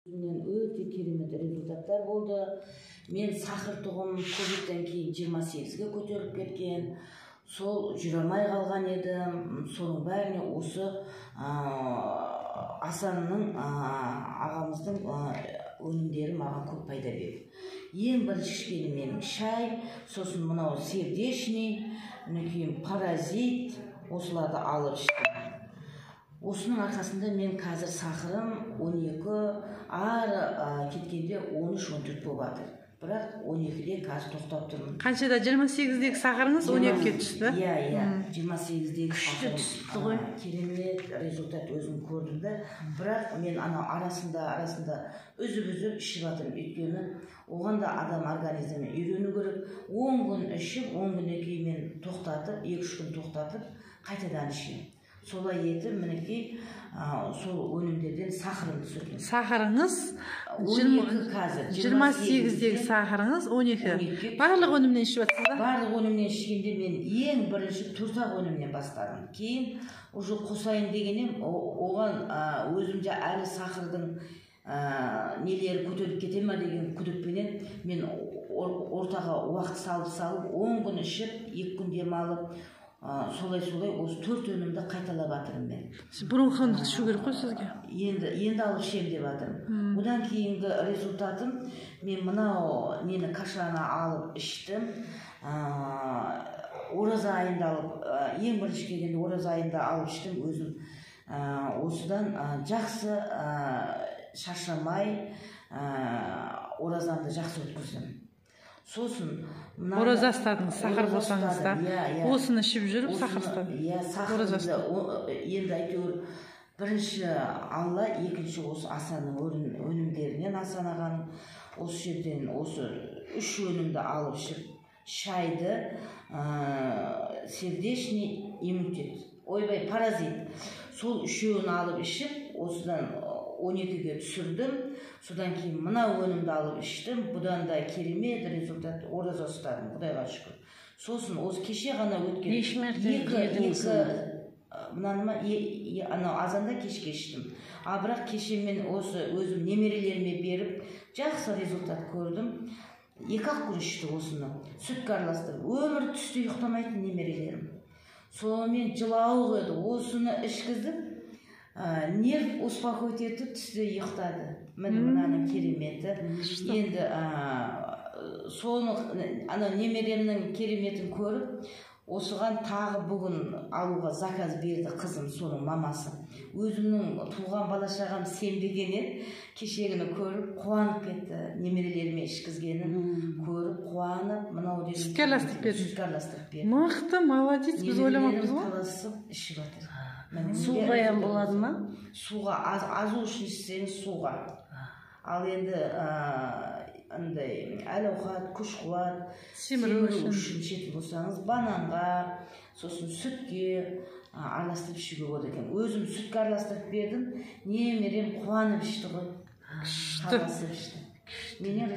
Менен өте керемет результаттар болды. Мен сахар тұғым ковидтен кейін 28-ге көтеріліп кеткен. Сол жүре алмай қалған едім. Соның бәріне осы Асанның ағамыздың өнімдері маған көп пайда берді. Ең бірінші ішкенім менің шай, сосын мынау сердечный, кейін паразит, осыларды алып іштім. Осының арқасында мен қазір сахарым 12, ары кеткенде 13-14 болып жатыр. Бірақ 12-де қазір тоқтап тұрмын. Қаншада? 28-дегі сахарыңыз 12-ге түсті? Иә, 28-дегі. Күшті түсіпті ғой. Керемет результат өзім көрдім да. Бірақ мен анау арасында үзіп-үзіп ішіп жатырмын. Өйткені оған да адам организмі үйрену керек. 10 күн ішіп, 10 күннен кейін мен тоқтатып, 2-3 күн тоқтатып, қайтадан ішемін. Солай етіп, мінекей, сол өнімдерден сахарым түсірдім. Сахарыңыз 12 қазір. 28-дегі сахарыңыз 12. Барлық өнімнен ішіп жатсыз ба? Барлық өнімнен ішкенде мен ең бірінші төрт-ақ өнімнен бастадым. Кейін уже қосайын дегенем, оған өзімде әлі сахардың нелері көтеріліп кете ма деген күдікпенен мен ортаға уақыт салып-салып 10 күн ішіп, 2 күн демалып, солай-солай осы 4 өнімді қайталап жатырмын мен. Бронхоны ішу керек қой сізге. Енді алып ішемін деп жатырмын. Одан кейінгі результатым, мен мынау нені кашаны алып іштім. Ораза айында алып, ең бірінші келгенде ораза айында алып іштім өзім. Осыдан жақсы шаршамай оразамды жақсы өткіздім. Сосын ораза ұстадыңыз, сахар болсаңыз да. Осыны ішіп жүріп сахар ұстадыңыз. Иә, сахарымды енді әйтеуір бірінші Алла, екінші осы Асанның өнімдерінен, Асан ағаның осы жерден осы 3 өнімді алып ішіп, шайды, сердечный иммунитет, ойбай, паразит. Сол үшеуін алып ішіп, осыдан 12-ге түсірдім. Содан кейін мына өнімді алып іштім. Бұдан да керемет результат, ораза ұстадым, Құдайға шүкір. Сосын осы кеше ғана өткен Неше мәрте жедіңіз? Мынаны ма, анау азанда кешке іштім. А бірақ кеше мен осы өзім немерелеріме беріп, жақсы результат көрдім. 2-ақ күн ішті осыны. Сүтке араластырып. Өмір түсте ұйықтамайтын немерелерім. Сонымен жылауық еді. Осыны ішкізіп, нерв успокоить етіп түсте ұйықтады. Міне мынаның кереметі. Енді соны ана немеремнің кереметін көріп, осыған тағы бүгін алуға заказ берді қызым, соның мамасы. Өзімнің туған бала шағам сенбеген еді, кешегіні көріп қуанып кетті. Немерелеріме ішкізгенін көріп қуанып, мынау деген сүтке араластырып берді. Сүтке араластырып берді. Мықты, молодец, біз ойламаппыз ғой. Таласып ішіп жатыр. Суға ям болады ма? Суға, азу үшін ішсеңіз суға. Ал енді андай әл-ауқат, күш-қуат, семіру үшін ішетін болсаңыз, бананға, сосын сүтке араластырып ішуге болады екен. Өзім сүтке араластырып бердім, немерем қуанып ішті ғой. Күшті. Таласып ішті. Менен